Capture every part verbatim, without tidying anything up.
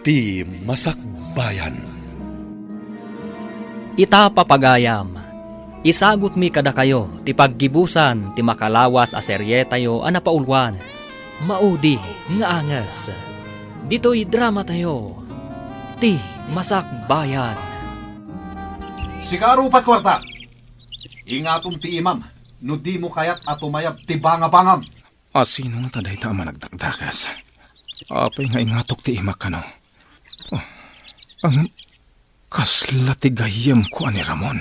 Ti Masakbayan. Ita, papagayam, isagutmi kadakayo ti paggibusan ti makalawas a serietayo a napauluan, Maudi nga Anges. Ditoy dramatayo, Ti Masakbayan. Sika, Rupat Kuarta, ingatom ti imam no dimo kayat a tumayab ti bangabangam. A sino ngata dayta a managdakdakes? Apay nga ingatok ti imak kano? Oh, ngem kasla ti gayyemko a ni Ramon.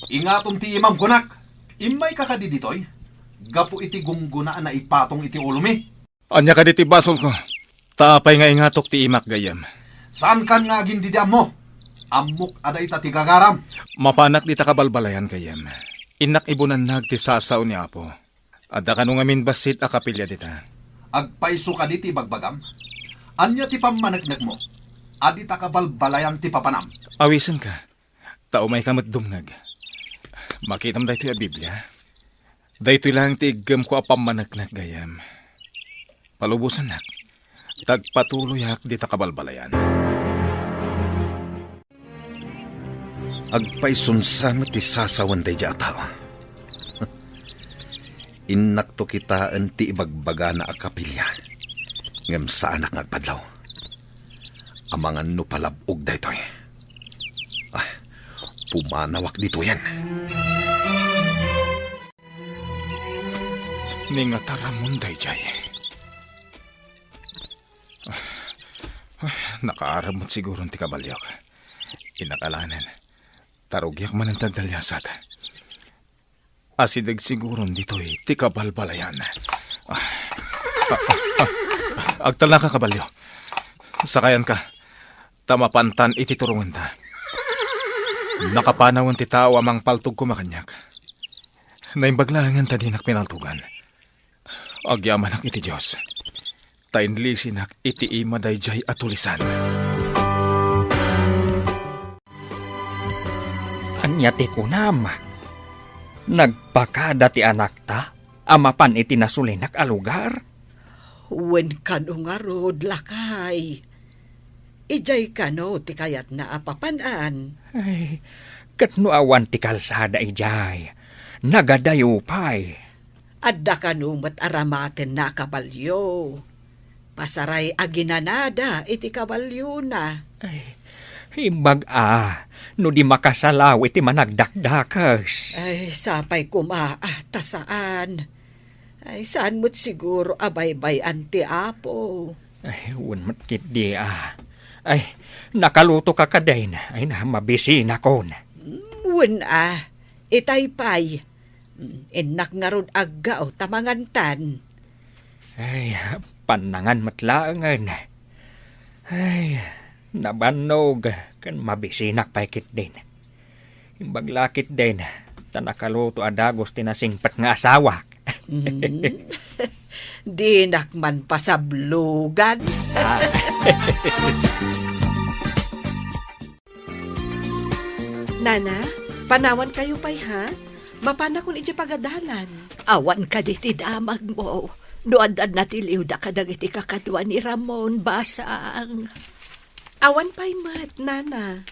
Ingatom ti imam, kunak. Immayka kadi ditoy? Gapu iti gunggona a naipatong iti ulomi. Ania kadi ti basolko? Ta apay nga ingatok ti imak gayyem? Saankan nga agindidiammo? Ammok a dayta ti gagaram. Mapanak dita kabalbalayan gayyem. Innak ibunannag ti sasao ni Apo. Adda kano ngamin bassit a kapilya dita. Agpayso kadi ti ibagbagam? Ania ti pammaneknekmo? Adita kabalbalayan ti papanam. Awisenka, ta umayka met dumngeg. Makitam daytoy a Biblia. Daytoy laeng ti iggemko a pammaneknek gayyem. Palubosannak, ta agpatuloyak dita kabalbalayan. Agpayson sa met ti sasawen daydiay a tao. Innakto kitaen ti ibagbagana a kapilya, ngem saanak nga agpadlaw. Amangan no palab-og daytoy. Ah, pumanawak ditoyen. Ni ngata Ramon daydiay. Ah, ah, nakaarem met siguron ti kabaliok. Inakalanen, ta rugiak manen ti agdaliasat. Asideg siguron ditoy ti kabalbalayan. Ah, ah, ah, ah, agtalnaka, kabalio. Sakayanka, ta mapantan iti turongenta. Nakapanawen ti tao a mangpaltog koma kaniak. Naimbag laengen ta dinak pinaltogan. Agyamanak iti Dios, ta inlisinak iti ima daydiay a tulisan. Ania ti kunam? Nagpakada ti anakta a mapan iti nasulinak a lugar? Wen kano ngarud, lakay. Idiay kano ti kayatna a papan-an? Ay, ket no awan ti kalsada idiay, nagadayo pay. Adda kano met a ramatenna a kabalio. Pasaray a ginanada iti kabaliona. Ay, imbag a, no di makasalaw iti managdakdakes. Ay, sapay koma, ah, ta saan. Ay, saan met siguro a baybay-an ti Apo. Ay, wen met ketdi, ah. Ay, nakaluto ka kadin. Ay, na, mabisinakon. Mm, wen, ah. Itay pay. Mm, innak ngarud aggao ta mangantan. Ay, pannangan met laengen. Ay, nabannog ken mabisinak pay ketdin. Imbag la ketdin, ta nakaluto a dagus ti nasingpet nga asawak. Mm. Dinak man pasablogan. Ah. Nana, panawankayo pay, ha? Mapanakon idiay pagadalan. Awan kadi ti damagmo no adda natiliwda kadagiti kakadua ni Ramon, basang. Awan pay met, Nana.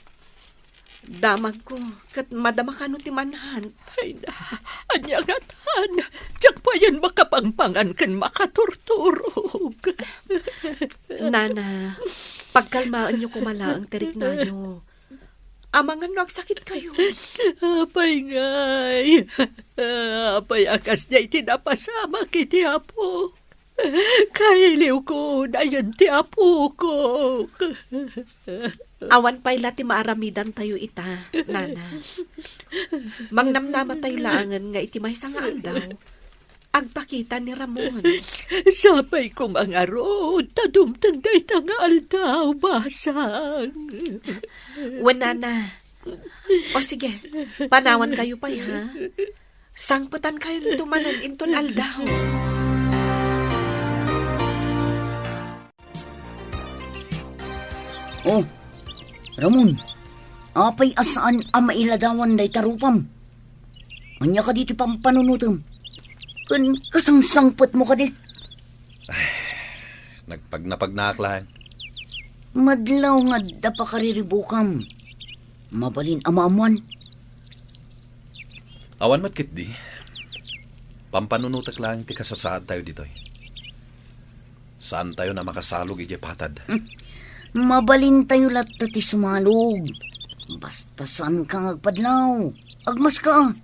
Damagko, ket madama kano ti manhunt. Ay na, ania ngatan? Diak payen makapangpangan ken makaturturog. Nana, pagkalmaenyo koma laeng ti riknayo. Amangan no agsakitkayo. Apay ngay? Apay a kasdiay ti napasamak iti Apo? Kailiwko unayen ti apok. Awan pay la ti maaramidantayo ita, Nana. Mangnamnamatayo laengen nga iti maysa nga aldaw, agpakita ni Ramon. Sapay koma ngarud ta dumteng dayta nga aldaw, basang. Wen, Nana. O sige, panawankayo pay, ha? Sangpetankayo manen inton aldaw. Oh, Ramon, apay a saan a mailadawan dayta rupam? Ania kadi ti pampanunotem? Ken kasangsangpetmo kadi? Nagpagnapagnaak laeng. Madlaw nga adda pakariribukam. Mabalin a maammuan. Awan met ketdi. Pampanunotek laeng ti kasasaadtayo ditoy. Saantayon a makasalog idiay patad. Hmm. Mabalintayo latta ti sumalog. Basta saanka nga agpadlaw. Agmaska.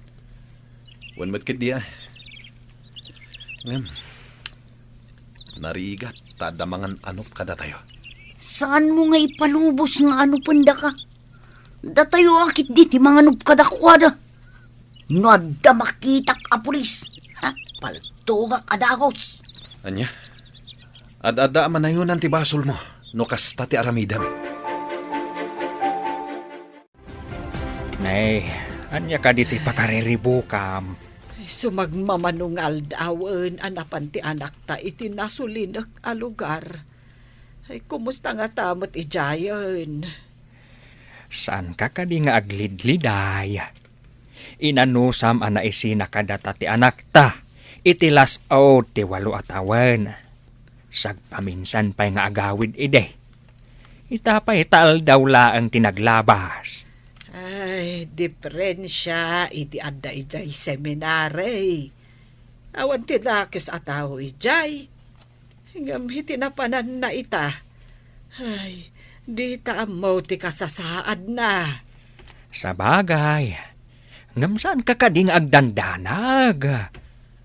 Wen met ketdi a. Ngem, narigat ta adda mangan-anop kadatayo. Saanmo nga ipalubos nga anopendaka? Datayo a ketdi ti manganop kadakuada. No adda makitak a pulis, ha, paltogak a dagus. Ania? Ad-adda a manayonan ti basolmo no kasta ti aramidem. Nay, ania kadi ti pakariribukam? Sumagmamano nga aldawen a napan ti anakta iti nasulinek a lugar. Ay, kumusta ngata met idiayen? Saanka kadi nga aglidliday? Inanusam a naisina kadata ti anakta iti las-ud ti walo a tawen. Sagpaminsan pay nga agawid idi. Ita pay ta aldaw laeng ti naglabas. Ay, diferensia iti adda idiay seminari. Awan ti dakes a tao idiay. Ngem iti napananna ita, ay, dita ammo ti kasasaadna. Sabagay, ngem saanka kadi nga agdandanag?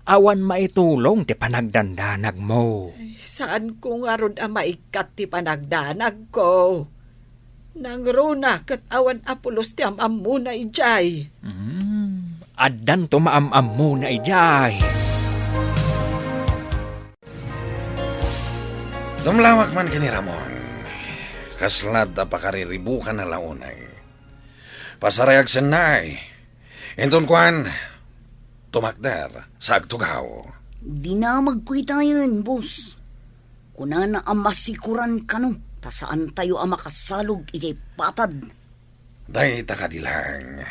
Awan maitulong ti panagdandanagmo. Ay, saanko ngarud a maikkat ti panagdanagko. Nangruna ket awan a pulos ti am-ammona idiay. Hmm, addanto maam-ammona idiay. Dumlawak man ken ni Ramon. Kasla adda pakariribukana la unay. Pasarayag sennay. Inton kuan, tumakder sa agtugaw. Dinamagko itayen, boss. Kunana a masikuran kano ta saantayo a makasalog idiay patad. Dayta kadi laeng.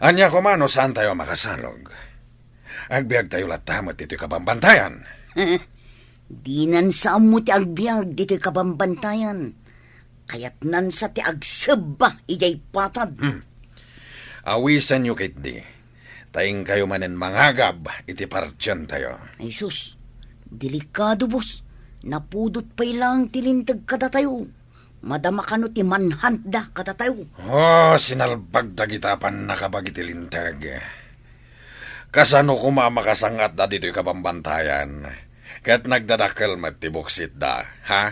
Ania koma no saantayo a makasalog? Agbiagtayo latta met ditoy kabambantayan. Dinan sa ammo ti agbiag ditoy kabambantayan. Kayatnan sa ti agsebba idiay patad. Hmm. Awisenyo ketdi, ta inkayo manen mangagab iti partientayo. Ay sus, delikado, boss. Napudot pay laeng ti linteg kadatayo. Madama kano ti manhuntda kadatayo. Oh, sinalbag dagita a pannakabag iti linteg. Kasano koma a makasang-atda ditoy kabambantayan? Ket nagdadakkel met ti buksitda, ha?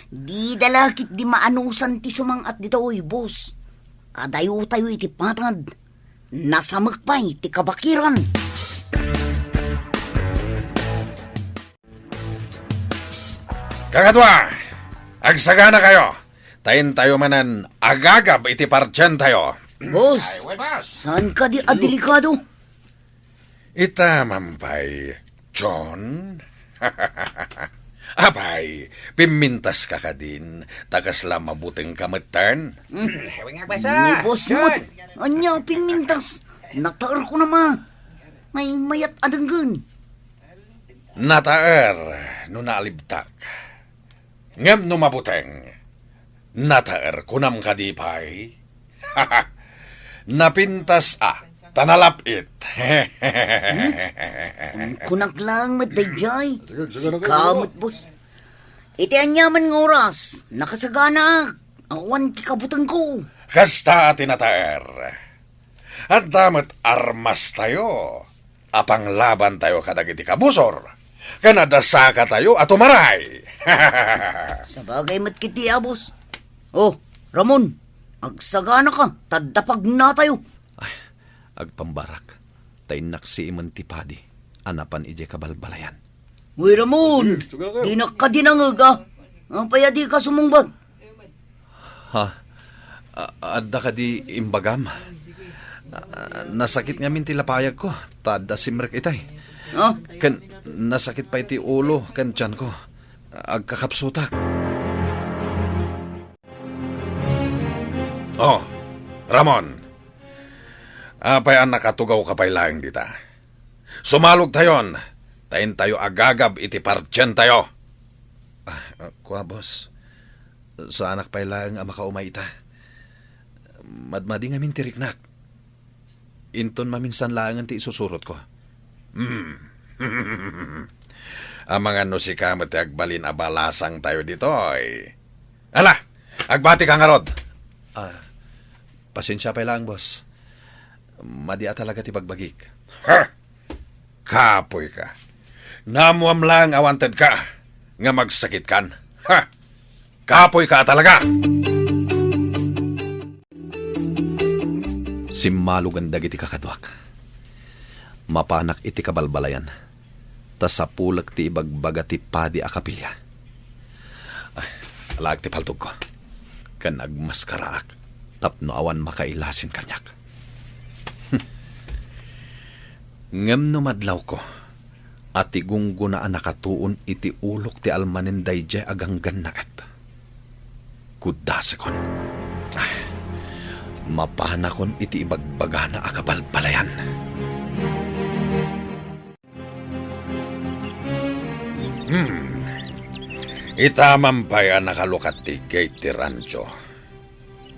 Dida la ketdi maanusan ti sumang-at ditoy, boss. Adayotayo iti patad. Nasamek pay ti kabakiran. Kakadua, agsaganakayo, ta intayo manen agagab iti partientayo. Boss, ay, well, boss, saan kadi a delikado? Ita man pay, John? Apay, pimmintaska kadin, ta kasla mabutengka metten? Hmm. Ni boss met, ania pimmintas? Nataerko na ma. May mayat a denggen. Nataer no naalibtak. Ngem no mabuteng, nataer, kunam kadi pay? Napintas a, ta nalap-it. Hmm? Kunak lang met daydiay. Sige, sige, sige. Sika met, boss. Iti aniaman nga oras, nakasaganaak. Awan ti kabutengko. Kasta a ti nataer. Adda met armastayo a panglabantayo kadagiti kabusor, ken adda sakatayo a tumaray. Sabagay met ketdi, boss. Oh, Ramon, agsaganaka, ta adda pagnatayo. Ay, agpambarak, ta innaksiimen ti padi a napan idiay kabalbalayan. Uy, Ramon, sige, sige, sige. Dinak kadi nangngeg, a? Apay a dika sumungbat? Ha? A-, adda kadi imbagam? A-, nasakit ngamin ti lapayagko, ta adda simrek itay. Ha? Ken nasakit pay ti ulo ken tianko. Agkakapsutak. Oh, Ramon. Apay a nakatugawka pay laeng dita? Sumalogtayon, ta intayo agagab iti partientayo. Ah, kua, boss. Saanak pay laeng a makaumay ita. Madmadi ngamin ti riknak. Inton maminsan laengen ti isusurotko. Hmm. Amangan no sika met ti agbalin a balasangtayo ditoy. Ala, agbatika ngarud. Ah, pasensia pay laeng, boss. Madi a talaga ti bagbagik. Ha! Kapoyka. Naammoam laeng a wantedka nga magsakitkan. Ha! Kapoyka a talaga! Simmalugen dagiti kakaduak. Mapanak iti kabalbalayan, ta sapulek ti ibagbaga ti padi a kapilya. Ay, alaek ti paltogko, ken agmaskaraak tapno awan makailasin kaniak. Ngem no madlawko a ti gunggona a nakatuon iti ulok ti almanen daydiay a ganggannaet, kuddasekon. Ay, mapanakon iti ibagbagana a kabalbalayan. Hmm. Ita man pay a nakalukat ti gate ti rancho.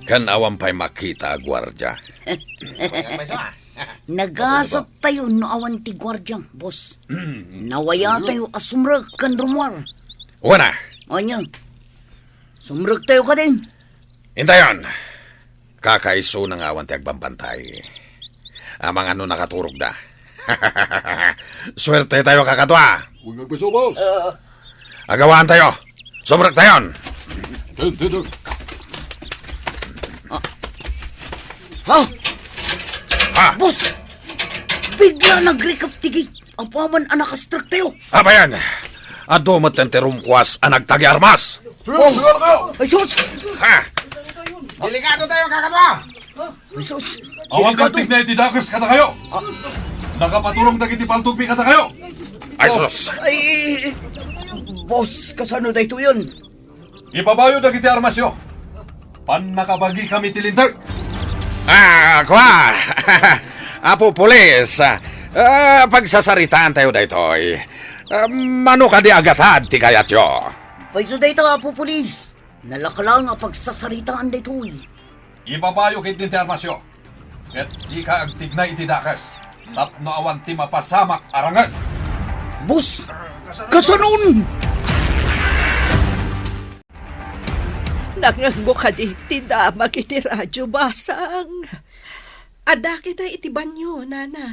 Ken awan pay makita a guardia. Nagasattayo no awan ti guardia, boss. Nawayatayo a sumrek ken rummuar. Wen a. Ania? Sumrektayo kadin. Intayon. Kakaisuna nga awan ti agbambantay. Amangan no nakaturogda. Suertetayo, kakadua. Wen a, boss. Agawaantayo. Sumrektayon. Ten, ten, ten. Ha? Ha? Boss! Bigla nagrikep ti gate. Apaman a nakastrektayo. Abayan. Adu met ti rumkuas a nagtagi armas. Sige, sige, sige. Ay, sus! Ha? Delikado tayo, kakadua. Ay, sus! Awan delikado. Ti dakes kadakayo. Ah. Nakapaturong dagiti paltogmi kadakayo. Ay, sus! Ay, boss, kasano daytoyen? Ipabayo dagiti armasyo. Pannakabagikami ti linteg. Ah, kua! Apo Pulis, ah, pagsasaritaantayo daytoy. Ah, mano kadi a gatad ti kayatyo? Payso dayta, Apo Pulis. Nalaka lang a pagsasaritaan daytoy. Ibabayo ketdin ti armasyo, ket dika agtignay iti dakes, tapno awan ti mapasamak a rangek. Boss, kasanon? Nangngegmo kadi ti damag iti radio, Basang? Adda kita iti banio, Nana.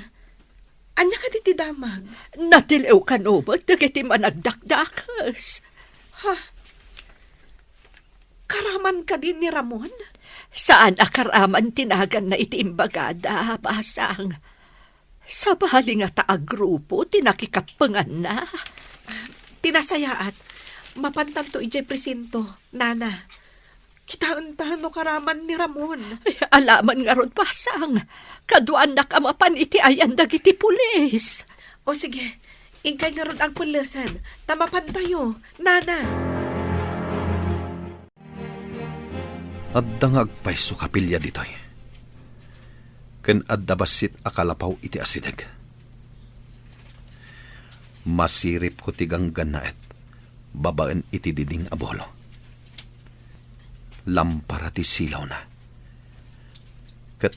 Ania kadi ti damag? Natiliw kano met dagiti managdakdakes. Ha? Karaman kadi ni Ramon? Saan a karaman ti naganna iti imbagada, Basang. Sabali ngata a grupo ti nakikappenganna. Ti nasayaat, mapantanto idiay presinto, Nana. Kitaenta no karaman ni Ramon. Ay, alaman ngarud, Basang. Kaduanak a mapan iti ayan dagiti pulis. O sige, inkay ngarud agpellesen, ta mapantayo, Nana. Adda nga agpayso kapilya ditoy. Ken adda bassit a kalapaw iti asideg. Masiripko ti ganggannaet babaen iti diding a bolo. Lampara ti silawna. Ket,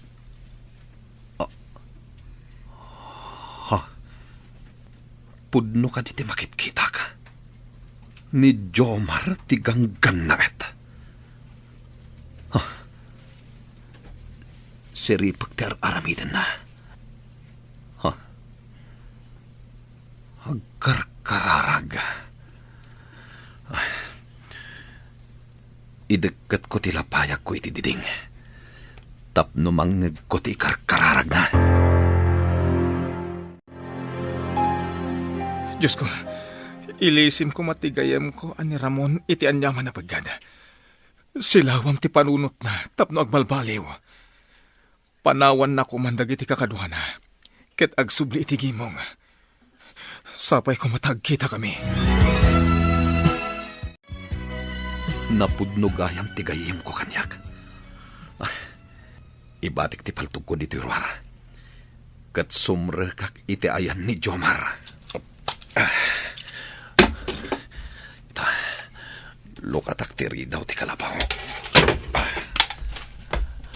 ah, ha? Pudno kadi ti makitkitak? Ni Jomar ti ganggannaet. Ha? Siripek ti ar-aramidenna. Ha? Agkarkararag. Ay. Idekketko ti lapayagko iti diding tapno mangngegko ti ikarkararagna. Diosko, ilisim koma ti gayyemko a ni Ramon iti aniaman a pegad. Silawam ti panunotna tapno agbalbaliw. Panawanna koman dagiti kakaduana, ket agsubli iti gimong. Sapay koma ta agkitakami. Napudno gayam ti gayyemko kaniak. Ah, ibatik ti paltogko ditoy ruar. Ket sumrekak iti ayan ni Jomar. Ah. Ita, Lukatak ti ridaw ti kalapaw.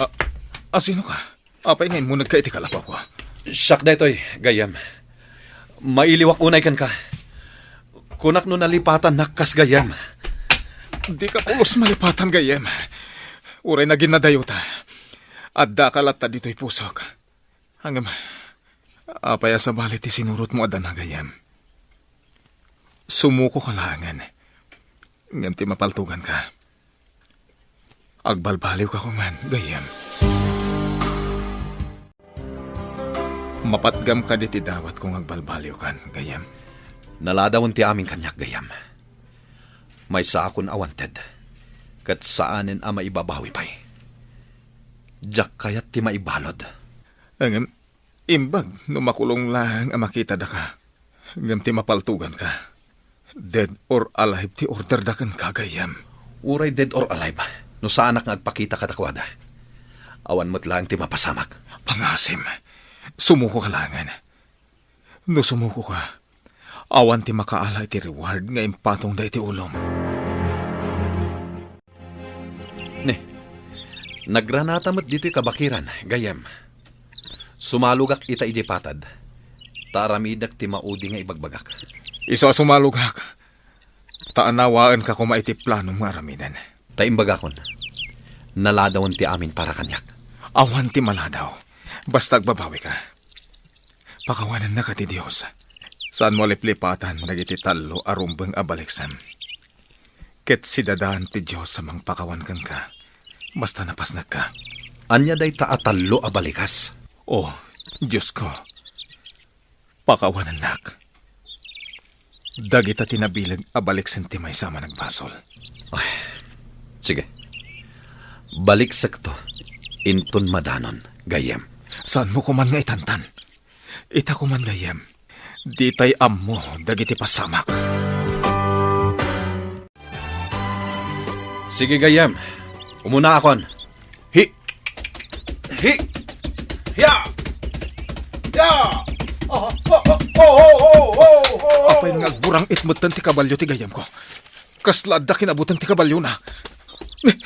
A, asino ka? Apay nga immunegka iti kalapawko? Siak daytoy, gayyem. Mailiwak unay kenka. Kunak no nalipatannak kas gayyem. Dika pulos malipatan, gayyem. Uray naginnadayo ta. Addaka latta ditoy pusok. Ngem, apay a sabali ti sinurotmo a dana, gayyem? Sumukoka laengen. Ngem ti mapaltuganka, agbalbaliwka koman, gayyem. Mapatgam kadi ti dawatko nga agbalbaliwkan, gayyem? Naladawen ti amin kaniak, gayyem. Maysaakon a wanted, ket saanen a maibabawi pay. Diak kayat ti maibalud. Ngem, imbag no makulong laeng a makitadaka, ngem ti mapaltuganka, dead or alive ti orderda kenka, gayyem. Uray dead or alive, no saanak nga agpakita kadakuada, awan met laeng ti mapasamak. Pangasim, sumukoka laengen. No sumukoka, awan ti makaala iti reward nga impatongda iti ulom. Ne, nagranata met ditoy kabakiran, gayyem. Sumalogak ita idiay patad, ta aramidek ti maudi nga ibagbagak. Isu a sumalogak, ta anawaenka koma iti planom nga aramiden. Ta imbagakon, naladawen ti amin para kaniak. Awan ti maladaw, basta agbabawika. Pakawanennaka ti Dios. Saanmo a liplipatan dagiti tallo a rumbeng a baliksem. Ket sidadan ti Dios a mangpakawan kenka, basta napasnekka. Ania dayta a tallo a balikas? O, Diosko, pakawanennak. Dagita ti nabileg a baliksen ti maysa a managbasol. Ay, sige. Baliksekto inton madanon, gayyem. Saanmo koman nga itantan? Ita koman, gayyem, ditay ammo dagiti pasamak. Sige, gayyem. Umunaakon. Hi! Hi! Ya! Ya! Oh, oh, oh, oh, oh, oh, oh, oh. Apay nga agburang-it metten ti kabalio ti gayyemko? Kasla adda kinabuteng ti kabaliona. Ni-,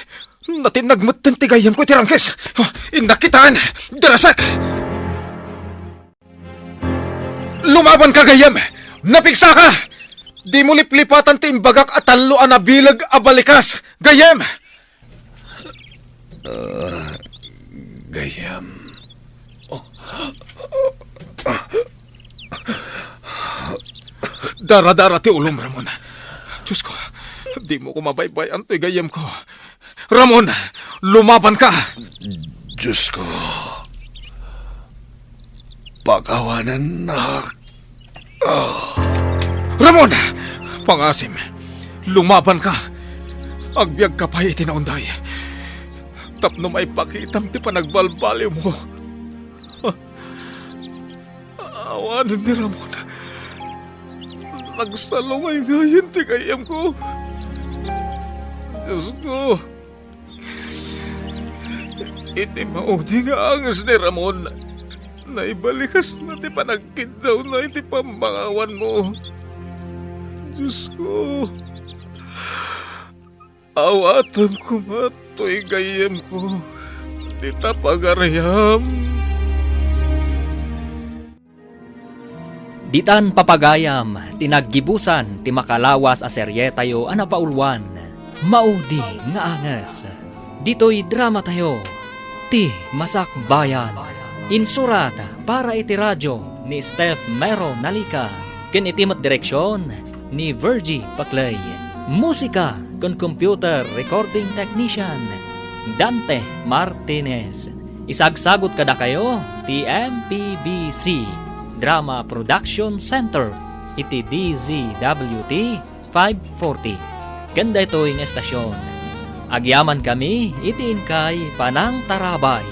natinnag metten ti gayyemko iti rangkes. Oh, innak kitaen! Darasek! Lumabanka, gayyem! Napigsaka! Dimo liplipatan ti imbagak a tallo a nabileg a balikas, gayyem! Ah, gayyem. Oh. Daradara ti ulom, Ramon. Diosko, dimo ko mabaybay-an toy gayyemko. Ramon, lumabanka! Diosko, pakawanennak. Ah. Ramon! Pangasim, lumabanka! Agbiagka pay iti naunday tapno maipakitam ti panagbalbaliwmo. Awanen ni Ramon. Nagsalungay ngayen ti gayyemko. Diosko, iti maudi nga anges ni Ramon, naibalikasna ti panagkiddawna iti pammakawanmo. Diosko, awatem koma toy gayyemko, dita pagariam. Ditan papagayam ti naggibusan ti makalawas a serietayo a napauluan, Maudi nga Anges. Ditoy dramatayo, Ti Masakbayan. Insurat para iti radio ni Steph Mero Nalica, ken iti met direksion ni Virgie Paclay. Musika ken computer recording technician, Dante Martinez. Isagsagut kadakayo ti M P B C Drama Production Center iti D Z W T five forty. Ken daytoy nga estasion, agyamankami iti inkay panangtarabay.